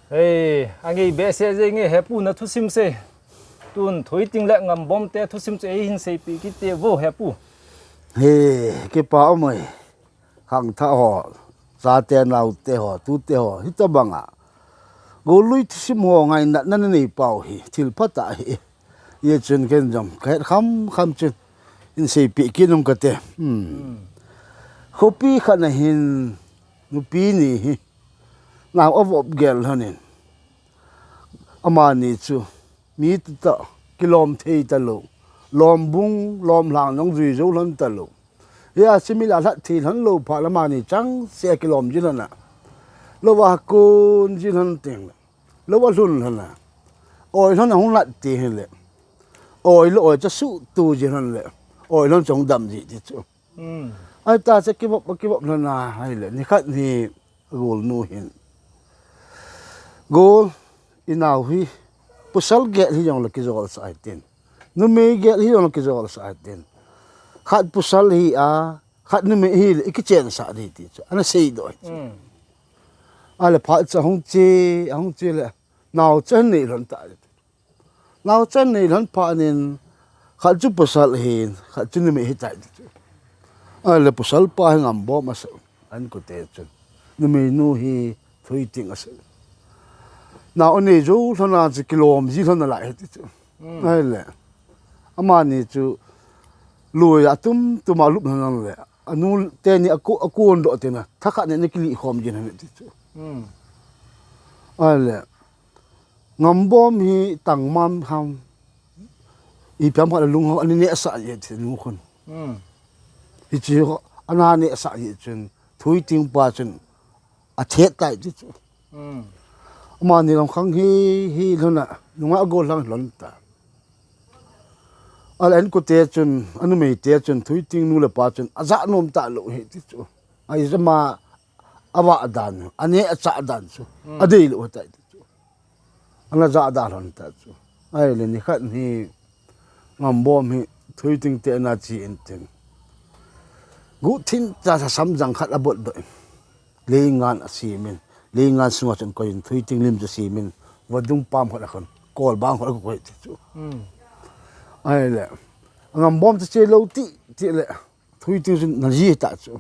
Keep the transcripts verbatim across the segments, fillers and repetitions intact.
Hei, angei behseh jenge hepu na thusim se. Tun Thoiting le Ngambom te thusim chu eihin seipeh kit teu vo hepu. He, kipa um e. Khangthah ho, chate naote ho, tute ho, hitobanga golui thusim ho ngainatna nanei pau hi thil phatah ahi. Hijeh chun ken jong kahet khamkham chun hin seipeh kit nung kate. Hmm. Khopi khat na hin nupi ni hi nao avop gel lhonin, amani chu mi tah kilom thei talou, lombung lomlhang jong jui jou lhon talou. Hia simi la lhat thei lhon lou phat le amani changse kilom jin lhon a, lou a kon jin lhon teng le, lou a lhun lhon a, oi lhon ahung lat ti hile, oi le oi chu asuhtu jin lhon le, oi lhon chu hung dam ji ti chu. Ahita chu kivop, kivop lhon a, ahile nikhat hi agolnu hin, Gol, inao hi pasal gel hijongle kijolsah hitin, numei gel hijongle kijolsah hitin, khat pasal hi a, khat numei hile ikichensah ding ti chu ana seidoh hi chu. Ahile phat chu ahung che, ahung che le, nao chu anei lhon tai. Nao chu anei lhon phat in, khat chu pasal ahin, khat chu numei ahitai ti chu. Ahile pasal pa hi Ngambom asah, a-inkote chun. Numeinu hi Thoiting asah. Nao anei jou lhon a chu kilom ji lhon nalai ahi ti chu. Ahile amani chu lui a atum tum a alup lhon le, anu teni aku, akondoh tina thakhat nin ana kilih khom jin lhon ti chu. Ahile Ngambom hi tangmam ham, ipi ham khat le lung ho ana nehsah ji ti nu khun. Hiche ho ana nehsah ji chun Thoiting pa chun athet tai ti chu. Amani lam khang hi, hi lhon a nungah agollhang lhon ta. Ahile a-inkote chun, anumeite chun, Thoiting nu le pa chun ajah nom talou hi ti chu. Ahi jeh a ama avah dan, aneh achah dan chu adeilou ahitai ti chu. Ana jahda lhon ta chu. Ahile nikhat hi Ngambom hi Thoiting te ana che intin, guhthim cha lhasam jang khat abotdoh in, leingan asemin, leingan sunga chun koiyin Thoiting lim chu asemin, vadung pam khat akhun, kolbang khat akoi ti chu. Ahile Ngambom chu che lou ti, ti le, Thoiting chun naji ta chu.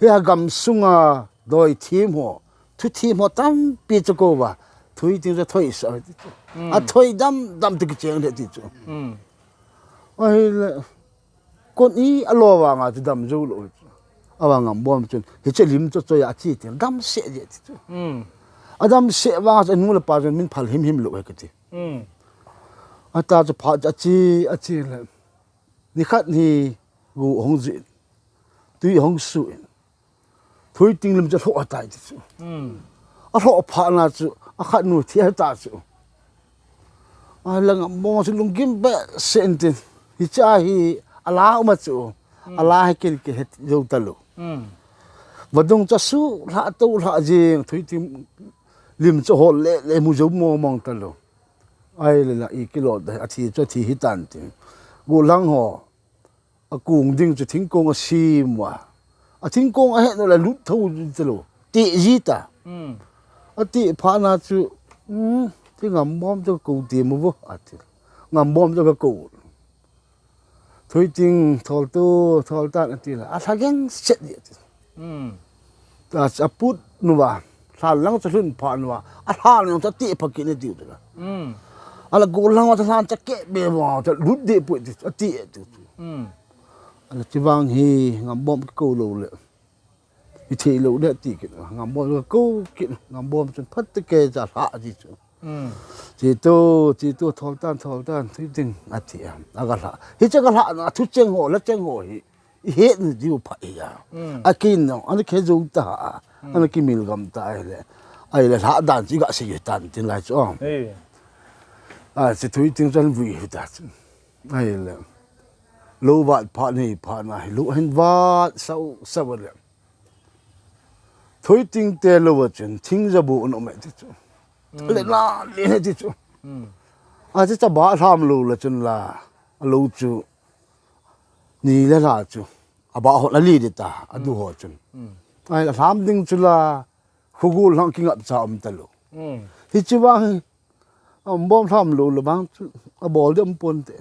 Hia gamsunga doithem ho, thuthem ho tampi chu kouva, Thoiting chu athoisah ti chu. Athoi damdam ti kicheng le ti chu. Ahile kon i alo vanga chu dam joulou hi chu. Avang Ngambom chun hiche lim chu achoi a ache ti, adamseh jeh ti chu. Adamseh vanga chu anu le apa chun min phal himhim lou ahi kati. Ahita chu phat chu ache, ache le, nikhat hi gu ahung jih in, tui ahung suh in, Thoiting lim chu alhoh ahitai ti chu. Alhoh phat na chu akhatnu thi ahita chu. Ahile Ngambom chu lunggim behseh intin, hiche a hi ala um a chu, ala hi ken kihet jou talou. Vadung chu asuh lhah tou lhah jeng, Thoiting lim chu ahol lele, mu jou mongmong talou. Ahile la ikilou ding, athi chu athi hitan tin, gollhang ho akong ding chu thingkong asem uva, athingkong ahet u le lut thou talou, teh ji ta. Ateh phat na chu, um, ti Ngambom chu kakou temo vo ati. Ngambom chu kakou. Thoiting, thol to, thol tan ati le, alha gengset ji ati. Ta chu aput uva, lhan lang chu alhun phat uva, alhan jong chu ateh pha kit in atiu tila. Ahile gollhang uva chu lhan chu akeh be uva chu alut deh poi ti chu, ateh ati chu. Ahile chuvang hi Ngambom kikou lou le, ithei lou le ati kit, Ngambom chu akou kit, Ngambom chun phat tah kei chu alhah ji chu. Che to, che to, thol tan, thol tan, Thoiting ati a, agalhah. Hiche galhah na, athu cheng ho, la cheng ho hi ihet diu pha ahi a. Akin no, ana khe jou ta a, ana kimil gam ta ahile, ahile lhah dan chu iga sei tan tin lai chu. Ache Thoiting chu ana vui hita chu. Ahile lou vat phat nei phat na hi lou ahin vat sau sau le, Thoiting te lou a chun thing jabu ana um e ti chu. Le na le he ti chu. Ache chaba lham lou le chun la, alou chu Ni le la chu. Aba ho la li de ta, adu ho chun. Ai la lam ding chu la, khugul hang kingap cha um ta lo. Hichi vang hi, a um bom lam lo lo vang chu, abol de um pon te.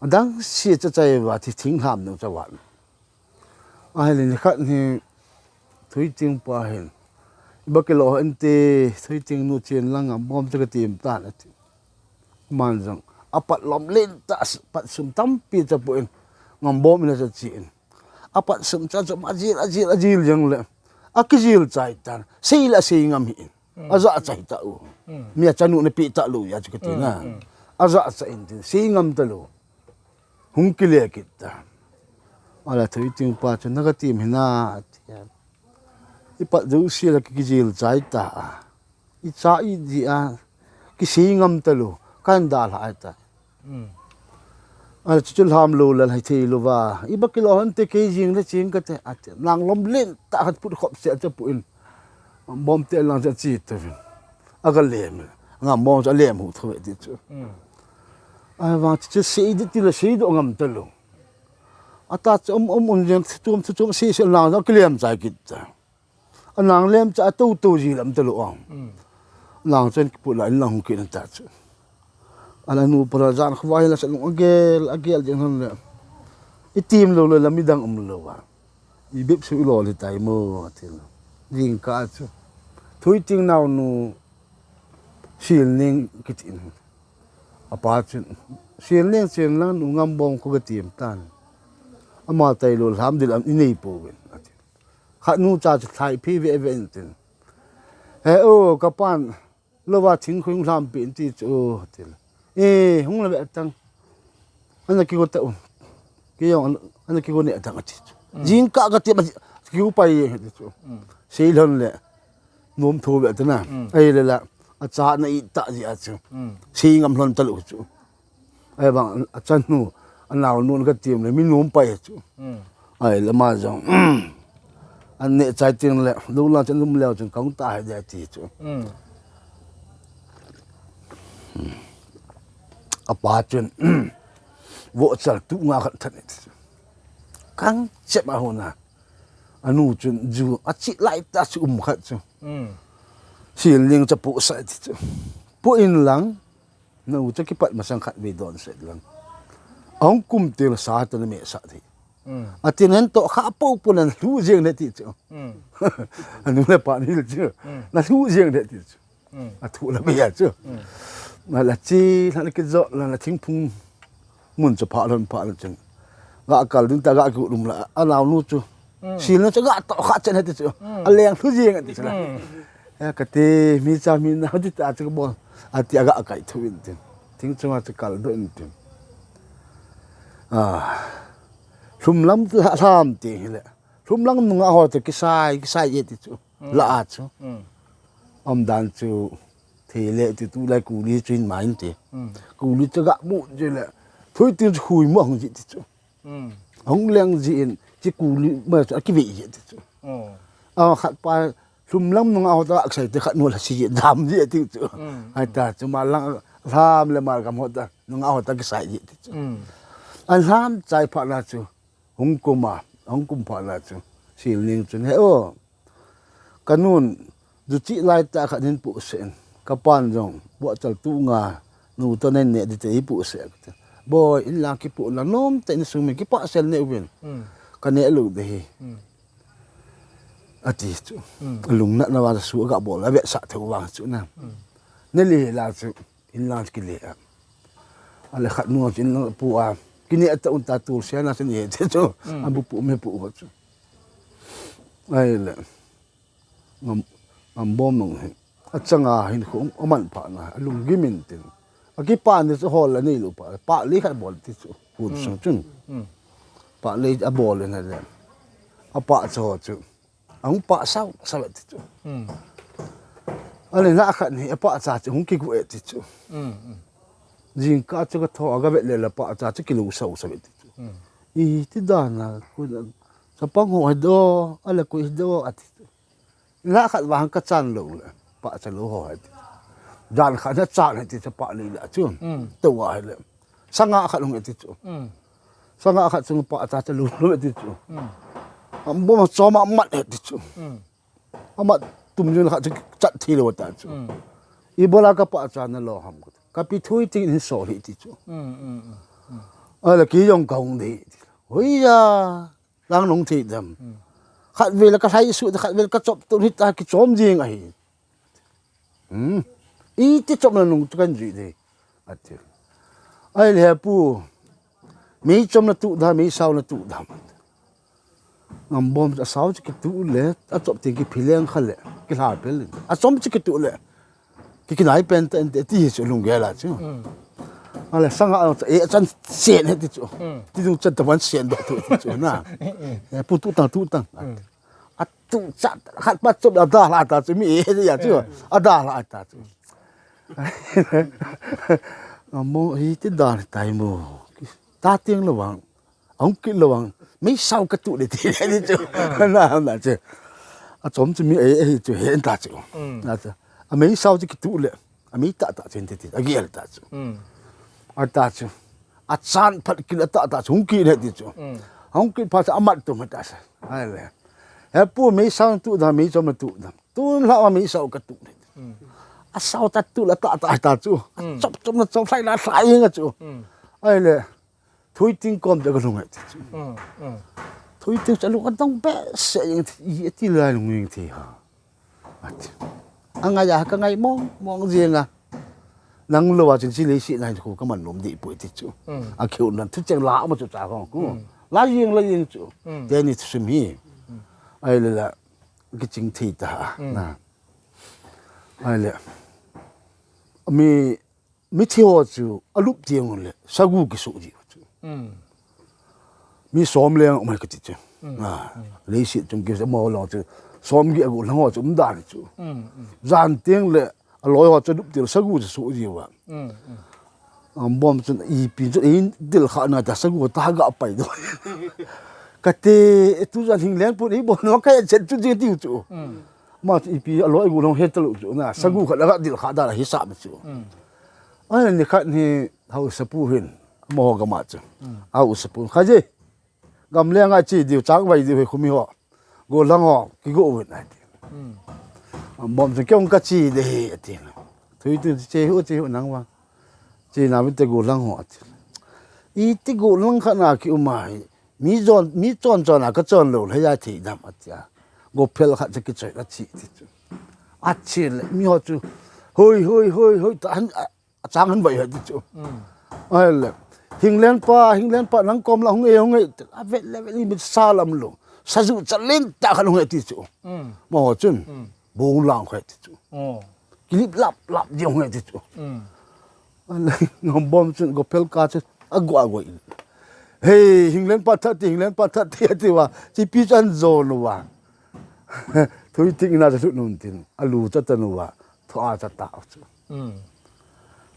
Adang si cha chai va thi thing lam no cha van. Ai le ni khat ni Thui Ting pa hin. Iba kilo ente Thui Ting nu chen lang a bom cha ka tim ta na ti. Man jong. Apat lom len ta pat sum tampi cha pu in. Ngam bom ina cha chi in. Apat sum cha cha ma jil a jil a jil jang le. A ki jil chai tan. Sei la sei ngam hi in. A ja chai ta u. Mi a chanu na pi ta lo ya chu ka ti na. A ja cha in tin. Sei ngam ta lo. Hung kile kit ta. Ala Thui Ting pa chu na ka tim hi na. Ipat du si la ki jil chai ta. I cha i di a. Ki sei ngam ta lo. Kan da la ai ta. Ala chu chu lam lo la hai thei lo va. Iba kilo hon te kei jing le ching ka te. Ati. Nang lom len ta hat put khop se ta pu in. Bom te lang cha chi ta vin. Aga lem. Ngam bom cha lem hu tho ti chu. Ai vang chu sei di ti la sei do ngam ta lo. Ata chu um um un jeng chu chum chu chum sei sei lang jong kilem chai kit ta. Anang lem cha to to ji lam ta lo ang. Lang chen ki pu la in lang hung kit ta chu. Ala nu pa la jan khwai la sa lung agel agel jeng han le. I tim lo lo la mi dang um lo wa. I bep su i lo le tai mo ti lo. Jing ka chu. Thui Ting nau nu Sil Ning kiti in. Apa chun, Sil Ning chen lang nu ngam bom ko ka tim tan. Ama tai lo lam dil am i nei po ven. Khat nu cha chu thlai phi ve ve in tin. He o, ka pan, lo va thing khung lam pi in ti chu o, ti la. E, hung la ve tang. Ana ki go ta u. Ki yong, ana ki go ne tang ti chu. Jing ka ka ti ma, ki u pai ye ti chu. Sei lon le. Nom tho ve ta na. Ai le la. A cha na i ta ji a chu. Sei ngam lon ta lo chu. Ai bang, a chanu, a nau nun ka tim le, mi num pai chu. Ai, lama jong. An ne chai tin le, lu la chen lum leo chen kong ta hai de ti chu. A pa chun, vo chal tu nga khat than ti chu. Kang chep a hona. Anu chun ju, a chi lai ta chu um khat chu. Sil Ning cha pu sa ti chu. Pu in lang, Na u cha kipat masang khat ve don set lang. Ahung kum til sa ta na me sa thi. A tin hen to kha po po nan hlu jeng ne ti chu. Anu le pa ni le chu. Na hlu jeng ne ti chu. A thu la be ya chu. Na la chi, la ki jo, la la thing phung. Mun cha pha lon pha lon chun. Ga kal ding ta ga ki lum la. A nau nu chu. Sil na chu ga to kha chen he ti chu. A leng hlu jeng ti chu la. He ka ti mi cha mi na ti ta chu ka bol. A ti a ga kai thu in tin. Thing chunga chu kal do in tin. A. Hlum lam hlam ti hi le. Hlum lam nunga ho te kisai, kisai ye ti chu. La a chu. Om dan chu. Thei le ti tu lai kuli chu in ma in ti. Kuli chu ga mu ji le. Thui tin chu hui mo hong ji ti chu. Hong leng ji in, chi kuli ma chu a ki ve ji ti chu. A khat pa, hlum lam nunga ho ta, a sai te khat nu la si ji dam ji ti chu. Ai ta chu ma lang, hlam le ma gam ho ta, nunga ho ta ki sai ji ti chu. An hlam chai pha na chu, hung kum a, hung kum pha na chu. Sil Ning chun he o. Ka nun, ju chi lai ta khat nin pu se in. Ka pan jong, bo chal tu nga, nu to nen ne di te i pu se. Boi, in lang ki pu la nom te in sung mi ki pa sel ne uvin. Ka ne lu de hi. A ti chu. Lung na na wa su ga bol a ve sa the u vang chu na. Ne li la chu. In lang ki le a. A le khat nu chu in lang pu a. Ki ne ta un ta tu se na se ne te chu. A bu pu me pu ho chu. Ai le. Ngam, ngam bom nung hi. A changa hin khu a man pha na. A lung gi min tin. A ki pa ni chu hol la nei lu pa. Pa li khat bol ti chu. Hun sung chun. Pa li a bol na le. A pa chu chu. Ahung pa sau, sau ti chu. Ani na khat ni, a pa cha chu hung ki gu e ti chu. Jing ka chu ka tho, a ga ve le la pa cha chu ki lu sau, sau ti chu. I ti dan na, ku na, sa pang ho do, a le ku do, a ti chu. Na khat vang ka chan lo le, pa cha lo ho ti. Dan khat na chan ti chu pa le la chu. To wa le. Sanga khat hung e ti chu. Sanga khat chung pahcha cha lum lum e ti chu. Ngambom chom a mat e ti chu. Amat tum jun khat chu chat thei lou ta chu. Ibola kapahcha nalou ham kati. Kapi Thuiting in sol hih ti chu. Ahile kei jong kahung dei. Hoiya. Lang nung thei dem. Khatvei le kalhai suh, khatvei le kachop tu hita kichom jing ahi. Hmm. Iti chopna nung tu kan jui de. Ati. Ahile he pu. Mei chom natu da, mei sao natu da. Ngambom asao chu kitu le, achop teng kiphi leng kha le, kilha pel le. Achom chu kitu le. Kikinai pen ta ente ti hi chu lunggel a chu. Ahile sanga a chu, e, achan sen he ti chu. Ti dung chan ta van sen do tu ti chu na. E, pu tu tang, tu tang. Atu chat, khat pa chop ada la ta chu, mi e ya chu. Ada la ta chu. Ngambom hi ti dan tai mo. Ta tieng lo vang. Ahung kit lo vang. Mei sao katu le ti le ni chu. Na, na chu. Achom chu mi e, e hi chu he ta chu. Na chu. Amei sao chu kitu le. Amei tah tah chu ti ti. Agel ta chu. Ata chu. Achan phat kit le tah tah chu. Hung kit le ti chu. Hung kit phat chu amat tu ma ta sa. Ahile. He pu mei sao tu da, mei chom tu da. Tun la mei sao katu le. Asao ta tu la tah tah ta chu. Chop chop na chop lai la lai nga chu. Ahile. Thuiting kom te kalung e ti chu. Thuiting chu alung adong behseh jeng ti, i ti lai lung jeng ti ha. Ati. Angai a kangai mong mong jeng a. Nang lou a chun chi leiset na hin khu kaman nom deh poi ti chu. Akeu nan thu cheng la ma chu cha khong khu. La jeng la jeng chu. Teni thusim hi. Ahile la kiching thei ta. Na. Ahile. Mi Mithi ho chu alup tieng le sagu kisu ji chu. Mi som leng mai kati chu. Leiset chung kisa mo long chu som gi agu lang ho chu um dan chu. Jan tieng le aloi ho chu alup tieng sagu chu su ji wa. Ngambom chun ipi chu in dil kha na ta sagu ta ga pai do. Kate tu jan hing leng pu ni bo no ka chet chu ji ti chu. Ma chu ipi aloi gu long he talu chu na, sagu khat aga dil kha da la hi sa ma chu. Ahile ni khat hi hausa pu hin, mo ga ma chu. Hausa pu, kha je. Gam le nga chi diu, chak vai diu he khumi ho. Go lang ho, kigo uvin ai ti. Ngambom chu kei ong kachi de he ati. Thuiting che hu, che hu nang vang. Che na vin te go lang ho ati. Iti go lang khat na ki um a hi. Mi jon, mi chon chon a kachon lou, hei a thei dam atia. Gophel khat chu kichoi achi ti chu. Achi le, mi ho chu, hoi, hoi, hoi, hoi, ta han, a, achang han vai ha ti chu. Ahile, Hinglen pa, Hinglen pa, nang kom la hung e, hung e, avet le, vet le, mi sa lam lou. Sa ju cha len ta khan hung e ti chu. Mo ho chun, bong lang kho e ti chu. Kilip lap, lap di hung e ti chu. Ngambom chun gophel ka chu agu agu. Hei, Hinglen pa that ti, Hinglen pa that ti, ati va. Chipi chan jo nu va. Thuiting ina chu nun tin. Alu cha ta nu va. Thu a cha ta chu.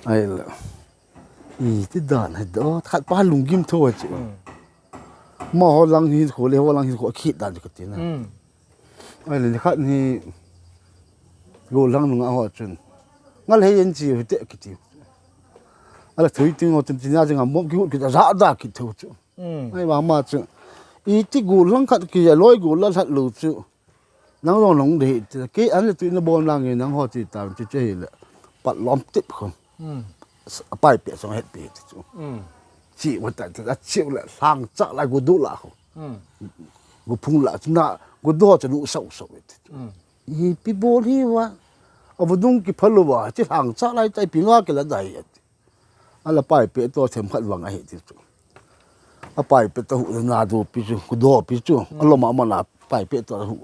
Ahile. Iti dan he do. Khat pa lunggim tho chu. Mo ho lang hin khu le ho lang hin khu khit dan chu kati na. Ahile ni khat ni go lang nunga ho chun. Ngal hei en chi hu te kiti. Ahile Thuiting ho chun tina jing a mom ki hut ki ja da ki thu chu. Ahile ma ma chu. Iti go lang khat ki ja loi go la lhat lu chu. Nang long long de ti ke an le tu na bom lang nge nang ho ti ta chu che hi le. Pat lom tip khu. Apai pe song het pe ti chu. Chi wa ta ta chi le hlang cha la go du la khu. Go phung la chu na go do chu nu sau sau ti chu. Ipi bol hi va. Avadung kipha lou va, chi lhang cha lai tai pi nga kila dai ati. Ala pai pe to them khat vang ahi ti chu. Apai pe to hu na do pi chu, ku do pi chu. Alom a mana pai pe to hu.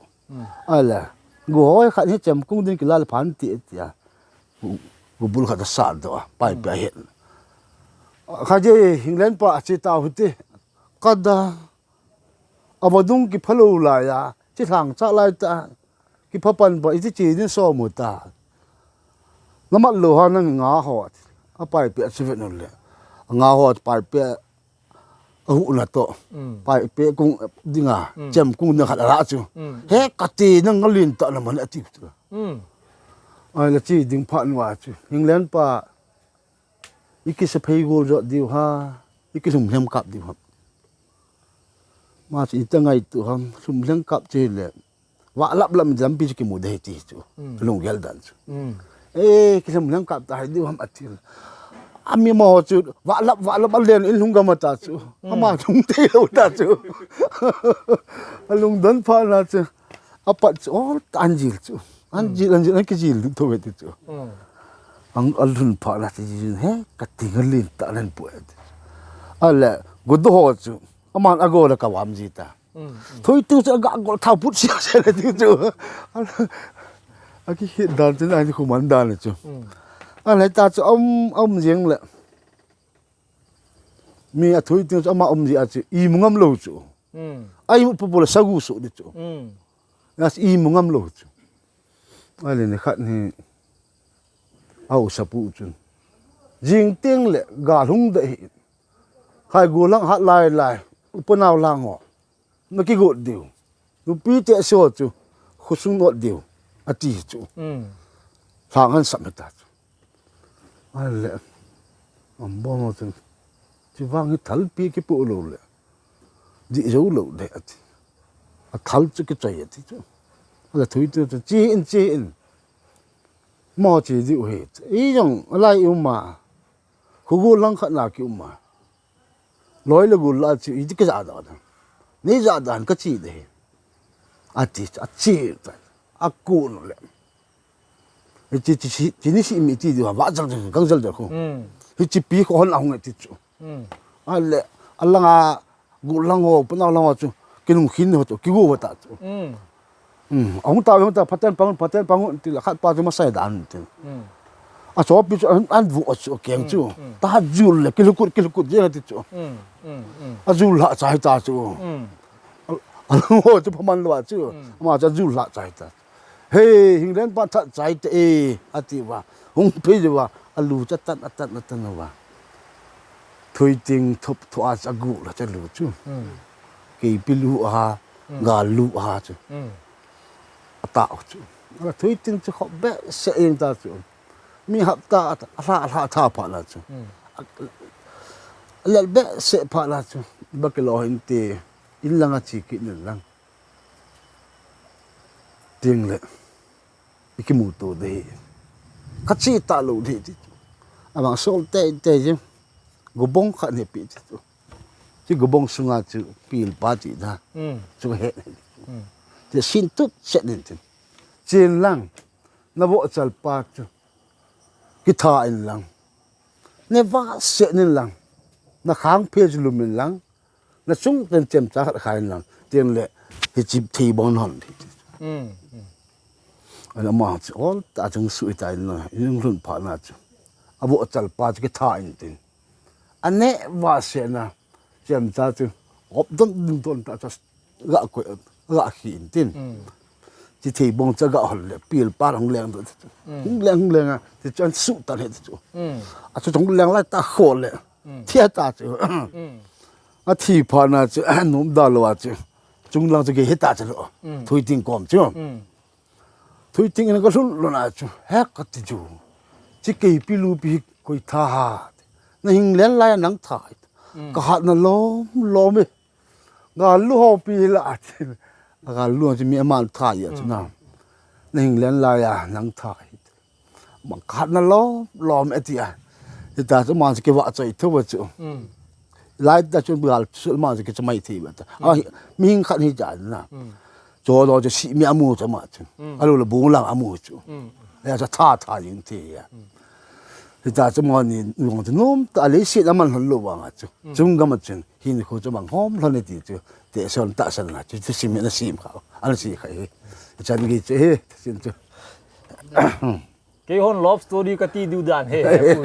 Ala, gu hoi khat hi chem kung din kila le phan ti tia. Gu, gu bul khat sa do, pai pe ahi. Kha je Hinglen pa chi ta hu ti. Kada. Avadung kipha lou lai a, chi lhang cha lai ta, kipha pan pa, iti chi din som u ta. Namat lou ha nang nga ho, apai pe a chi vet nu le. Nga ho, pai pe a hu na to. Pai pe kung dinga, chem kung dinga khat a la chu. He kati nang ngalin ta na man ati chu. Ai la chi ding pha nu a chu. Hinglen pa, i kisa phei gol jot diu ha, i kilhum lhem kap diu ha. Ama chu iti ngaito ham, lhumlheng kap chu le. Vahlap lam lampi chu kimu ding ahi ti chu. Lunggel dan chu. Eh, kilhumlheng kap ta hi diu ham ati. Ami mo chu vahlap vahlap alen in lhung gam ta chu. Ama lhung thei lou ta chu. Alungdon phat na chu. Apat chu ol ta anjil chu. Anjil anjil an kijil tho ve ti chu. Ang alhun phat na chu jil he kati ngalin ta len pu. Ale gudo ho chu. Aman ago la ka vam ji ta. Thoi ting chu aga gol thau put sia sia le ting chu. Aki hit dan chu ani khu man dan chu. Alai ta chu um um jing le. Mi a thoi ting chu ama um ji a chu i mu ngam lou chu. Ai mu pu pu le sagu su di chu. Nas i mu ngam lou chu. Ai le ni khat ni. Au sapu chun. Jing ting le ga lhung de hi. Khai gu lang hat lai lai. Upa nau lang ho. Na kigot diu. Nupi te so chu. Khusung not diu. Ati chu. Hlang han sam ta chu. Ale. Am bo mo chu. Chi vang hi thal pi ki pu lo le. Di zo lo de ati. A thal chu ki chai ati chu. Ale thui tu chu chi in chi in. Mo chi diu hi. I jong lai uma. Khu gu lang khat na ki uma. Loi le gu la chi i ki ja da. Ni ja dan ka chi de. Ati a chi ta. A ku no le. Hichi chi chi ni si mi ti diu va jal jal gang jal jal khu. Hichi pi khu hon a hung ti chu. Ale alanga gu lang ho pa na lang ho chu. Kinung khin ho chu ki gu va ta chu. Ahung ta hung ta phaten pangun phaten pangun ti la khat pa chu masai dan ti. A so pi chu an an vu a chu keng chu. Ta jul le kilukut kilukut je ti chu. A jul la chai ta chu. A lang ho chu phaman lo chu. Ma chu jul la chai ta. He, hinglen pa that chai te e, ati va. Hung phei va, alu cha tan, a tan, a tan va. Thui ting thop thu a cha gu la cha lu chu. Kei pi lu a, ga lu a chu. A ta chu. Ala thui ting chu khop be se in ta chu. Mi hap ta, a hla, a hla tha pha la chu. A lel be se pha la chu. Ba ke lo hin te, in lang a chi ki nin lang. Ting le. I kimu to de. Ka chi ta lo de ti. Abang sol te te je. Gubong kha ne pi ti. Ti gubong sunga chu pil pa ti da. Chu he. Ti sin tup set nin tin. Chin lang. Na vo chal pa chu. Ki tha in lang. Ne va set nin lang. Na khang phe chu lum in lang. Na chung ten chem cha khat khai lang. Tin le hi chip thei bon hon. Ana ma chu ol ta chung sui ta in na. In lhun pha na chu. A vo chal pa chu ki tha in tin. A ne va se na. Chem cha chu. Op don ding don ta cha. Ga ko ga khi in tin. Chi thei bong cha ga hol le. Pil pa hong leng do. Hong leng hong leng a. Ti chan su ta le chu. A chu hong leng lai ta kho le. Thia ta chu. A thi pha na chu, a nom da lo a chu. Chung lang chu ke he ta chu lo. Thui ting kom chu. Thui ting in ka lhun lo na chu. He ka ti chu. Chi kei pi lu pi koi tha ha. Na hing len lai nang tha. Ka hat na lom lom e. Ga lu ho pi la a chu. Ga lu chu mi a man tha ya chu na. Na hing len lai a nang tha. Bang khat na lom, lom e ti a. Hita chu man chu ki va choi thu va chu. Lai ta chu gal chu man chu ki chamai thei va ta. A, mi hing khat hi ja na. Cho lo chu si mi amu chu ma chu. A lo le bung lang amu chu. Ya cha tha tha yin ti ya. Hita chu man ni nung chu nom ta le si na man hon lo va nga chu. Chung ga ma chun hin khu chu bang hom hon ni ti chu. Te son ta san na chu, chu si mi na si ma. An si khai. Chan gi chu he, sin chu. Kei hon love story ka ti diu dan he, he pu.